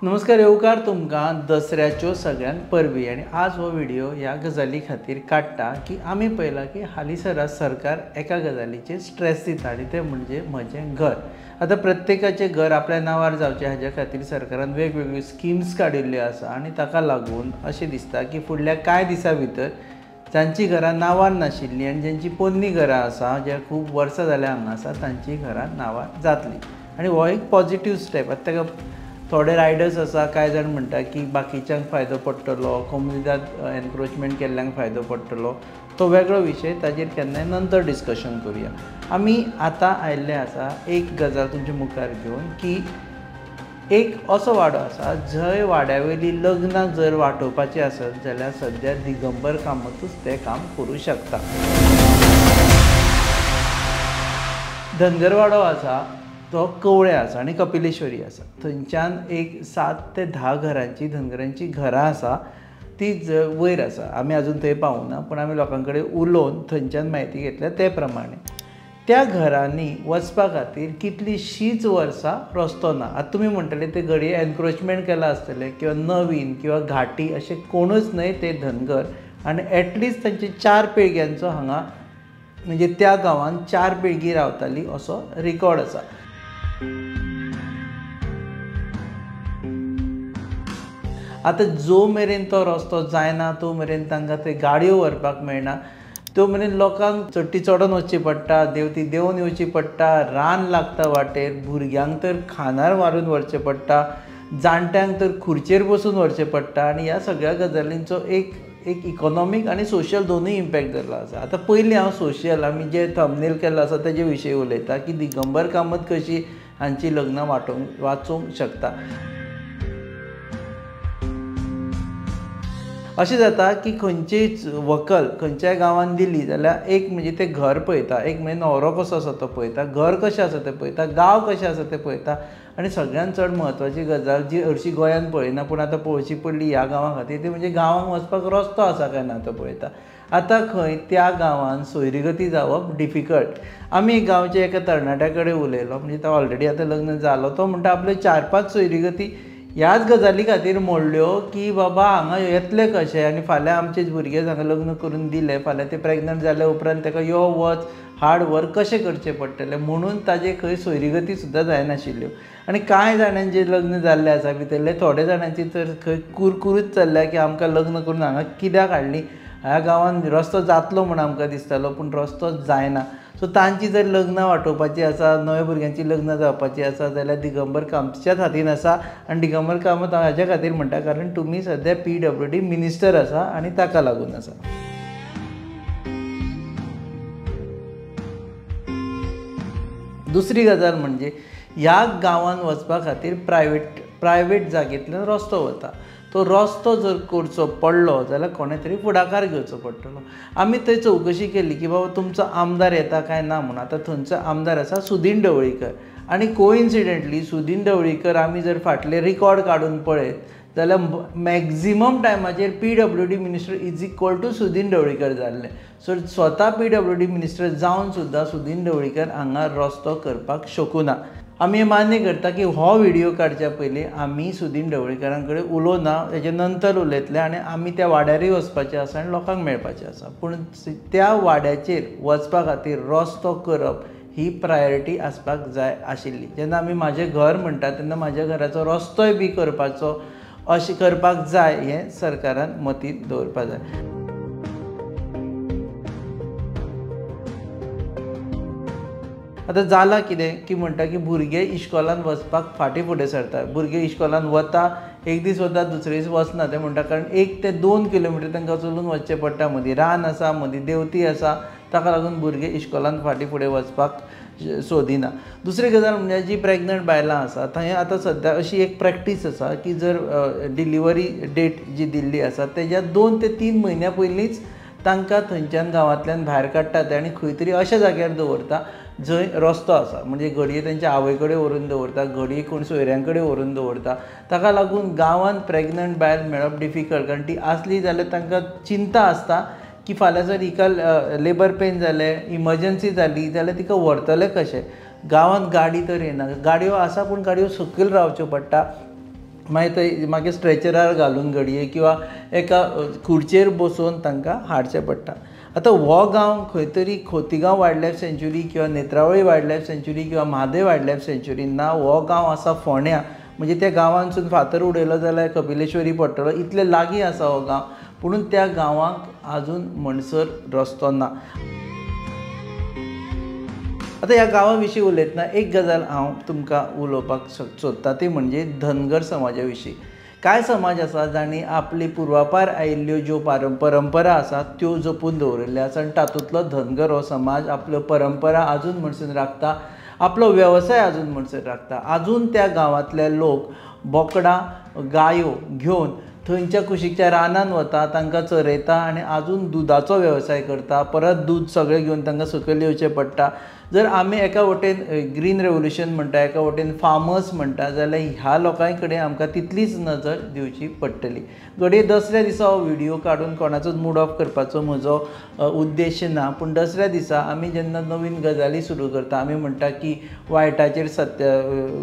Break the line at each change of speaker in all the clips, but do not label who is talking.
नमस्कार येवकार तुमकां दसऱ्याच्यो सगळ्यांक परबी आनी आज हो व्हिडिओ ह्या गजाली खातीर काडटा की आमी पळयलां की हालींसरा सरकार एका गजालीचेर स्ट्रेस दिता आनी तें म्हणजे म्हजें घर. आतां प्रत्येकाचें घर आपल्या नांवार जावचें हाज्या खातीर सरकारान वेगवेगळ्यो स्किम्स काडिल्ल्यो आसा आनी ताका लागून अशें दिसता की फुडल्या कांय दिसां भितर जांची घरां नांवार नाशिल्लीं आनी जांची पोन्नी घरां आसा, जे खूब वर्सां जाल्यार हांगा आसा, तांची घरां नांवार जातलीं आनी हो एक पॉजिटीव स्टेप. आतां ताका थोडे रायडर्स आसा, कांय जाण म्हणटा की बाकीच्यांक फायदो पडटलो, कोमुनिदाद एनक्रोचमेंट केल्ल्यांक फायदो पडटलो, तो वेगळो विशय, ताजेर केन्नाय नंतर डिस्कशन करुया. आमी आतां आयिल्ले आसा एक गजाल तुमच्या मुखार घेवन की एक असो वाडो आसा जंय वाड्या वयली लग्नां जर वांटोवपाची आसत जाल्यार सद्या दिगंबर कामतूच तें काम करूं शकता. धनगरवाडो आसा तो कवळे आसा आनी कपिलेश्वरी आसा, थंयच्यान एक 7 ते 10 घरांची धनगरांची घरां आसा ती वयर आसा. आमी अजून थंय पावूना पूण आमी लोकां कडेन उलोवन थंयच्यान म्हायती घेतल्या ते प्रमाणे त्या घरांनी वचपा खातीर कितलींशींच वर्सां रस्तो ना. आतां तुमी म्हणटले ते घडये एनक्रोचमेंट केलां आसतलें किंवा नवीन किंवा घाटी अशें कोणूच न्हय ते धनगर आनी एटलिस्ट तांचे 4 पिळग्यांचो हांगा म्हणजे त्या गांवांत 4 पिळगी रावताली असो रिकॉर्ड आसा. आतां जो मेरेन तो रस्तो जायना तो मेरेन तांकां ते गाडयो व्हरपाक मेळना, तो मेरेन लोकांक चडटी चडोन वचची पडटा, देंवती देंवन येवची पडटा, रान लागता वाटेर, भुरग्यांक तर खानार मारून व्हरचें पडटा, जाणट्यांक तर खुर्चेर बसून व्हरचें पडटा आनी ह्या सगळ्या गजालींचो एक एक इकॉनॉमीक आनी सोशल दोनूय इम्पॅक्ट जाल्लो आसा. आतां पयलीं हांव सोशल आमी जे थंबनेल केल्लो आसा तेजे विशयी उलयता की दिगंबर कामत कशी हांची लग्नां वाचोवंक शकता. अशें जाता की खंयचीच व्हंकल खंयच्याय गांवांत दिली जाल्यार एक म्हणजे तें घर पळयता, एक म्हणजे न्हवरो कसो आसा तो पळयता, घर कशें आसा तें पळयता, गांव कशें आसा तें पळयता आनी सगळ्यांत चड म्हत्वाची गजाल जी हरशीं गोंयांत पळयना पूण आतां पळोवची पडली ह्या गांवा खातीर ती म्हणजे गांवांत वचपाक रस्तो आसा काय ना तो पळयता. आतां खंय त्या गांवांत सोयरीगती जावप डिफिकल्ट. आमी गांवच्या एका तरणाट्या कडेन उलयलो, म्हणजे तो ऑलरेडी आतां लग्न जालो, तो म्हणटा आपल्यो 4-5 सोयरीगती ह्याच गजाली खातीर मोडल्यो की बाबा हांगा येतले कशे आनी फाल्यां आमचे भुरगे हांगा लग्न करून दिले, फाल्यां ते प्रेग्नंट जाल्या उपरांत ताका यो वच हाड व्हर कशें करचें पडटलें म्हणून ताजे खंय सोयरीगती सुद्दां जायनाशिल्ल्यो. आनी कांय जाणांचे लग्न जाल्ले आसा भितरले थोडे जाणांची तर खंय कुरकुरूच चल्ल्या की आमकां लग्न करून हांगा कित्याक हाडली, ह्या गांवांत रस्तो जातलो म्हूण आमकां दिसतालो पूण रस्तो जायना. सो तांची जर लग्नां वांटोवपाची आसा, नव्या भुरग्यांची लग्नां जावपाची आसा जाल्यार दिगंबर कामतच्याच हातीन आसा आनी दिगंबर कामत हांव हाज्या खातीर म्हणटा कारण तुमी सद्या PWD minister आसा आनी ताका लागून आसा. दुसरी गजाल म्हणजे ह्या गांवांत वचपा खातीर प्रायवेट जागेंतल्यान रस्तो वता, तो रस्तो जर करचो पडलो जाल्यार कोणें तरी फुडाकार घेवचो पडटलो. आमी थंय चवकशी केली की बाबा तुमचो आमदार येता काय ना म्हणून. आतां थंयचो आमदार आसा सुदीन ढवळीकर आनी कोइन्सिडंटली सुदीन ढवळीकर आमी जर फाटले रिकॉर्ड काडून पळयत जाल्यार मॅक्झिमम टायमाचेर PWD minister is equal to Sudin Dhavalikar जाल्ले. सो स्वता PWD minister जावन सुद्दां सुदीन ढवळीकर हांगा रस्तो करपाक शकूना. आमी मान्य करता की हो व्हिडिओ काडच्या पयलीं आमी सुदीन ढवळीकरां कडेन उलोवना, तेजे नंतर उलयतले आनी आमी त्या वाड्यारूय वचपाचें आसा आनी लोकांक मेळपाचें आसा, पूण त्या वाड्याचेर वचपा खातीर रस्तो करप ही प्रायोरिटी आसपाक जाय आशिल्ली. जेन्ना आमी म्हाजें घर म्हणटा तेन्ना म्हाज्या घराचो रस्तोय बी करपाचो अशें करपाक जाय हें सरकारान मतींत दवरपाक जाय. आतां जालां कितें की म्हणटा की भुरगे इश्कोलान वचपाक फाटीं फुडें सरता, भुरगे इश्कोलान वता एक दीस वता दुसरे दीस वचना, ते म्हणटा कारण 1 ते 2 किलोमिटर तांकां चलून वचचें पडटा, मदीं रान आसा, मदीं देंवती आसा, ताका लागून भुरगे इश्कोलान फाटीं फुडें वचपाक सोदिना. दुसरी गजाल म्हणजे जी प्रेग्नंट बायलां आसा थंय आतां सद्या अशी एक प्रॅक्टीस आसा की जर डिलिव्हरी डेट जी दिल्ली आसा तेज्या 2 ते 3 म्हयन्या पयलींच तांकां थंयच्यान गांवांतल्यान भायर काडटात आनी खंय तरी अशा जाग्यार दवरता जंय रस्तो आसा, म्हणजे घडये तेंच्या आवय कडेन व्हरून दवरता, घडये कोण सोयऱ्यां कडेन व्हरून दवरता. ताका लागून गांवांत प्रेग्नंट बायल मेळप डिफिकल्ट, कारण ती आसली जाल्यार तांकां चिंता आसता की फाल्यां जर हिका लेबर पेन जालें, इमर्जन्सी जाली जाल्यार तिका व्हरतले कशें. गांवांत गाडी तर येना, गाडयो आसा पूण गाडयो सकयल रावच्यो पडटा, मागीर थंय मागीर स्ट्रेचरार घालून घडये किंवा एका खुर्चेर बसोवन तांकां हाडचें पडटा. आतां हो गांव खंय तरी खोतिगांव वायल्ड लायफ सँच्युरी किंवा नेत्रावळी वायल्ड लायफ सँच्युरी किंवा म्हादय वायल्ड लायफ सँच्युरी ना, हो गांव आसा फोंड्या, म्हणजे त्या गांवांतसून फातर उडयलो जाल्यार कपिलेश्वरी पडटलो इतले लागीं आसा हो गांव, पुणून त्या गांवाक आजून म्हणसर रस्तो ना. आतां ह्या गांवा विशीं उलयतना एक गजाल हांव तुमकां उलोवपाक सोदता ती म्हणजे धनगर समाजा विशीं. कांय समाज आसा जांणी आपली पुर्वापार आयिल्ल्यो ज्यो परंपरा आसा त्यो जपून दवरिल्ल्यो आसा आनी तातूंतलो धनगर हो समाज आपल्यो परंपरा आजून म्हणसून राखता, आपलो वेवसाय आजून म्हणसर राखता. आजून त्या गांवांतले लोक बोकडां गायो घेवन थंयच्या कुशीकच्या रानान वता, तांकां चरयता आनी आजून दुदाचो वेवसाय करता. परत दूद सगळें घेवन तांकां सकयल येवचें पडटा. जर आमी एका वटेन ग्रीन रेवोल्युशन म्हणटा, एका वटेन फार्मर्स म्हणटा, जाल्यार ह्या लोकां कडेन आमकां तितलीच नजर दिवची पडटली. घडये दसऱ्या दिसा हो व्हिडियो काडून कोणाचोच मूड ऑफ करपाचो म्हजो उद्देश ना, पूण दसऱ्या दिसा आमी जेन्ना नवीन गजाली सुरू करता, आमी म्हणटा की वायटाचेर सत्य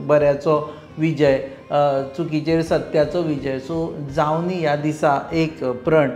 बऱ्याचो विजय, चुकीचेर सत्याचो विजय, सो जावनी ह्या दिसा एक प्रण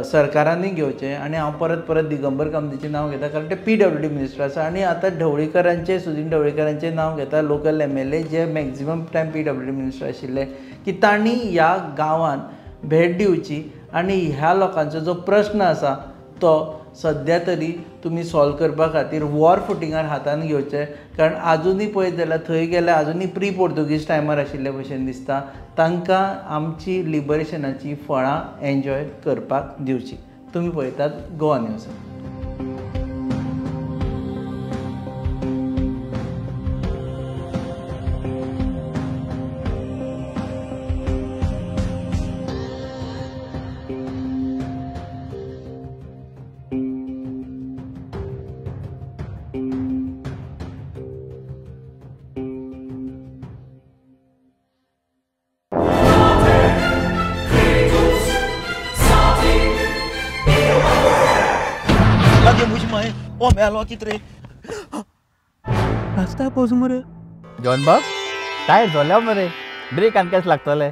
सरकारांनी घेवचें. आनी हांव परत परत दिगंबर कामतीचें नांव घेता कारण ते PWD minister आसा, आनी आतां ढवळीकरांचें, सुदिन ढवळीकरांचें नांव घेता, लोकल MLA जे मॅक्झिमम टायम PWD minister आशिल्ले, की तांणी ह्या गांवांत भेट दिवची आनी ह्या लोकांचो जो प्रश्न आसा तो सद्या तरी तुमी सॉल्व करपा खातीर वॉर फुटिंगार हातान घेवचें. कारण आजुनूय पळयत जाल्यार थंय गेल्यार आजुनूय प्री पोर्तुगीज टायमार आशिल्ले भशेन दिसता. तांकां आमची लिबरेशनाची फळां एन्जॉय करपाक दिवची. तुमी पळयतात गोवा न्यूज.
रास्ता पोच मरे
जॉन बाब, टायर जोल्या मरे, ब्रेक आमकांच लागतले.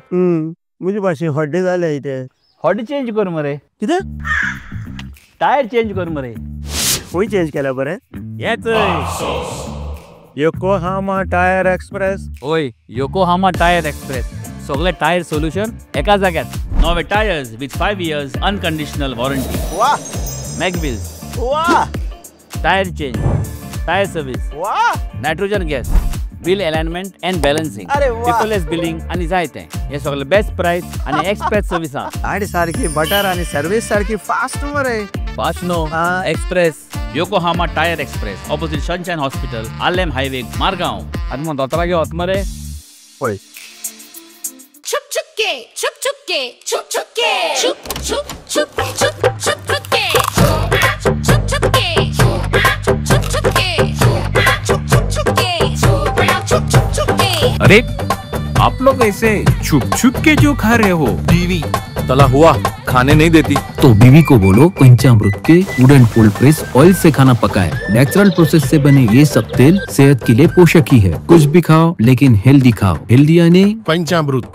म्हजे भाशेन हड्डे जाले इथे,
हड्डे चेंज कर मरे.
कितें
टायर चेंज कर मरे?
खंय चेंज केल्या बरें?
हेच
योकोहामा टायर एक्सप्रेस.
ओय, योकोहामा टायर एक्सप्रेस, सगळे टायर सोल्युशन एका जाग्यार. नवे tyres with 5 years unconditional warranty.
वा
मॅगव्हील्स,
वा
टायर चेंज, टायर सर्विस,
वा
nitrogen gas, wheel alignment and balancing, paperless billing आनी जायते. हे सगळे बेस्ट प्राइस आनी एक्सप्रेस सर्विसा.
आणि सारखी बटर आणि सर्विस सारखी फास्ट मरे.
Fast no, express. Yokohama tyre express, opposite Sunshine hospital, Arlem highway, Margao. आनी मग दोतोराक वच मरे.
पळय
छुप छुप के, छुप छुप के, छुप छुप के, छुप छुप छुप छुप छुप छुप के, छुप छुप के, छुप छुप के, छुप छुप छुप के, छुप छुप छुप के.
अरे आप लोग ऐसे छुप छुप के जो खा रहे हो?
बीवी तला हुआ खाने नहीं देती
तो बीवी को बोलो पंचामृत के वुडन कोल्ड प्रेस ऑयल से खाना पकाए। नेचुरल प्रोसेस से बने ये सब तेल सेहत के लिए पोषक ही है। कुछ भी खाओ लेकिन हेल्दी खाओ। हेल्दी यानी
पंचामृत।